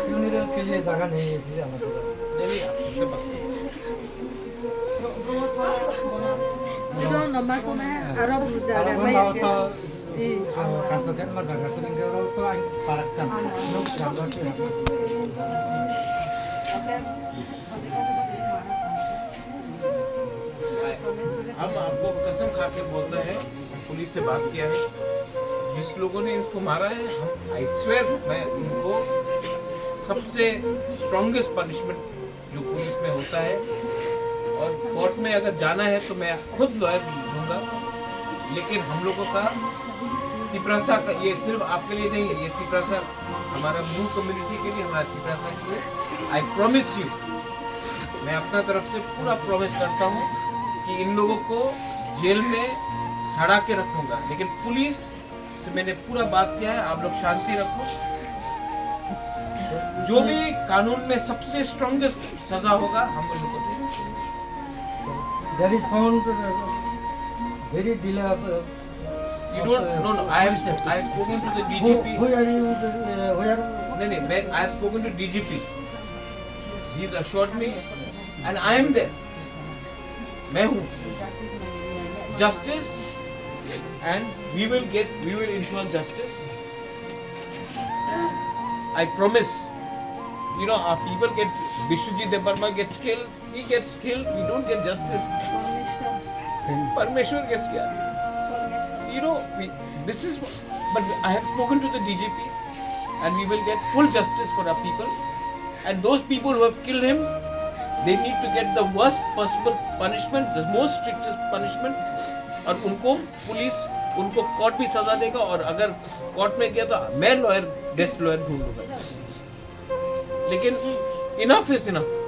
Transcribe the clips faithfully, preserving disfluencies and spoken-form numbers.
फ्यूनरल के लिए जगह नहीं है, इसलिए आना पड़ा। नहीं, नहीं, आप उनसे बात करो। Ito, no, mas na, aro jaga, aro mai, to, eh, kasto ken ma jaga, to inge aro to ai parak cham. Nuk cham to. हम आपको कसम खा के बोलते हैं, पुलिस से बात किया है, जिस लोगों ने इसको मारा है, हम, I swear, मैं इनको सबसे स्ट्रॉन्गेस्ट पनिशमेंट जो पुलिस में होता है, और कोर्ट में अगर जाना है तो मैं खुद लॉयर ढूंढूंगा, लेकिन हम लोगों का तिपरासा का, ये सिर्फ आपके लिए नहीं है, ये तिपरासा हमारा ब्रू कम्युनिटी के लिए, हमारा तिपरासा के लिए, आई प्रॉमिस यू, मैं अपना तरफ से पूरा प्रॉमिस करता हूँ कि इन लोगों को जेल में सड़ा के रखूंगा, लेकिन पुलिस से मैंने पूरा बात किया है, आप लोग शांति रखो। जो भी कानून में सबसे स्ट्रॉन्गेस्ट सजा होगा, हम उन लोगों को देंगे। There is found, uh, very delay of, uh, You don't, no, no, I have, I have spoken to the D G P. Who, who are you, uh, who are नहीं, नहीं, मैं, I have spoken to D G P. He has assured me, and I am there. मैं हूँ। Justice, and we will get, we will ensure justice. I promise. You know, our people get, Biswajit Debbarma gets killed, he gets killed, we don't get justice. Parmeshwar gets killed. You know, we, this is, but I have spoken to the D G P, and we will get full justice for our people. And those people who have killed him, they need to get the worst possible punishment, the most strictest punishment. और उनको पुलिस, उनको कोर्ट भी सजा देगा, और अगर कोर्ट में गया तो मैं लॉयर, बेस्ट लॉयर ढूंढूंगा। लेकिन enough is enough.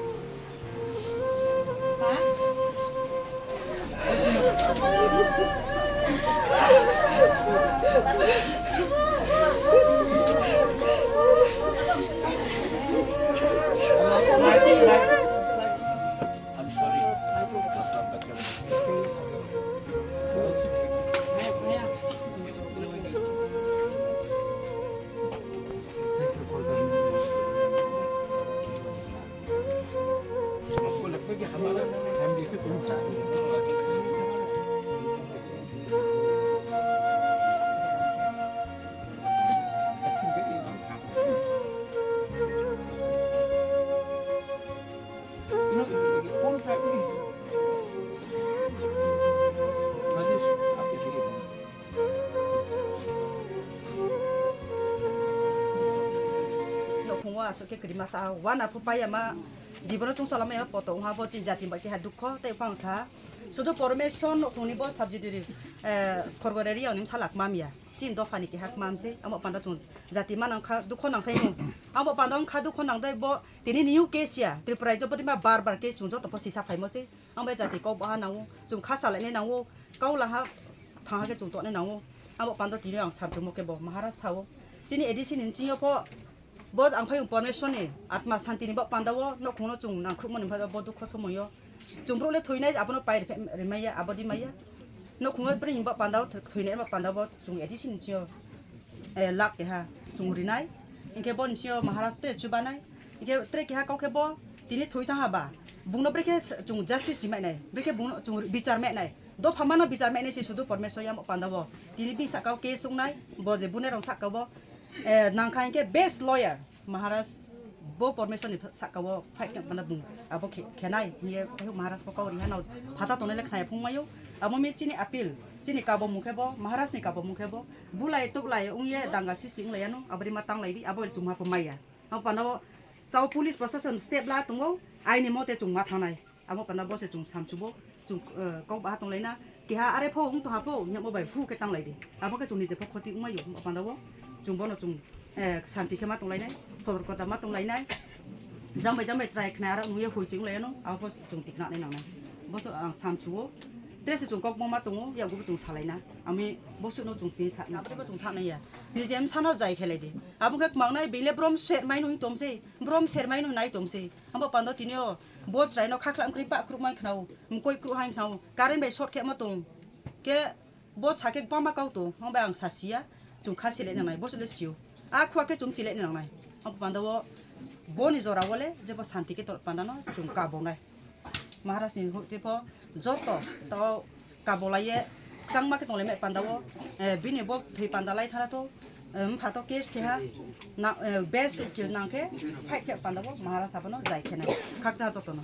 Nokhungo aswk khe kwrwi masa wana phu paiya ma jibono chwngsalamaya poto wngha bo chini jati bai keha dukho tei phang sa sudu Pormeshwar nokhungni bo subsidiary, eh, khorgore riyangni bwsa lak mamya chini dophani keha mamse amo panda chwng jati manang kha dukho nangthai mung amo panda wngkha dukho nangthai bo tini new case ya Tripura rajyo bodima bar bar khe chwng joto pho sisa phaimo se. Ang bai jati kok baha nango, chwng kha salainai nango, kau laha thangha khe chwng tongnai nango. Abo panda tini ang samchwngmo khe bo Maharaj sao. Chini A D C ni nchingyo pho bo ang phai Pormeshwar ni atma santi ni bo panda o nokhungno chwng nangkhukmani bo dukho somoyo. Chwng brouh le thoinai abono pai riphe-, rimaiya, abodi maiya. Nokhungo bini bo panda o tho-, thoinai bo panda bo chwng A D C ni nchingyo, eh, lak keha chwng rinai. Hinkhe bo nchingyo Maharaj te chubanai. Hinkhe tre keha kok khe bo tini thoi thang ha ba. Bungno brekhe s-, chwng justice rimai nai. Brekhe bungno chwng bichar mai nai. Dopha mano bichar mai nai se sudu Pormeshwar yamo panda bo. Tini bini saka o case wngnai. Bo je bune rong saka bo. Eh, nangkha hinkhe best lawyer Maharaj bo Pormeshwar ni saka o fight khe panda bung. Abo khe, khenai. Hiye khe Maharaj bo kau riha nao. Phata tongnai le khnai phung mayo. Abo mi chini appeal. Chini kabo mungkhe bo. Maharaj ni kabo mungkhe bo. Bulai tuklai wngye danga sisi wnglaiyano. Abori ma tanglai di. Abo chuma pho maya. Abo panda bo. Tao police prosason step la tongo, aini mote chwng ma thangnai. Amo panda bo se chwng samchubo, chwng, eh, kok baha tonglaina. Keha are pho wng tongha pho, hwnwi bai phu khe tang lai di. Abo khe chwng nije pho khoti wng maiyo, o panda o chwng bono chwng, eh, santi khe ma tong lainai, sotorkota ma tong lainai. Jang bai jang bai chwrai khna aro nungya hui chwng lai ano, abo pho chwng tikna nai nangnai. Bo so ang samchu o. Tre se chwng kok ma tongo, ya bo chwng salai na. Ami bo suno chwng tin sa. Abri bo chwng thang nai ya. Nije em sano jai khe lai di. Abo khe mang nai bile brom ser mai nung tom se, brom ser mai nung nai tom se. Abo panda tini o bo chwrai no khakla mkhri pa kruk mai khnao, mkoi kruk hai khnao. Current bai short khe ma tong. Khe bo sakhe bama kau to, hong bai ang sa siya, chwng kha silai nangnai, bo sile sio. A khua khe chwng chilai nangnai. Hong panda o boni jora o le, je bo santi khe to panda no chwng kabonai. Maharaj ni hwte pho joto to kabolai ye, changma khe tonglai me panda o, eh, bini bo thwi panda lai thara to, eh, mpha to case khe ha, na, eh, best ukil nang khe, fight khe panda o, Maharaj abono jai khe nai, khakcha joto no.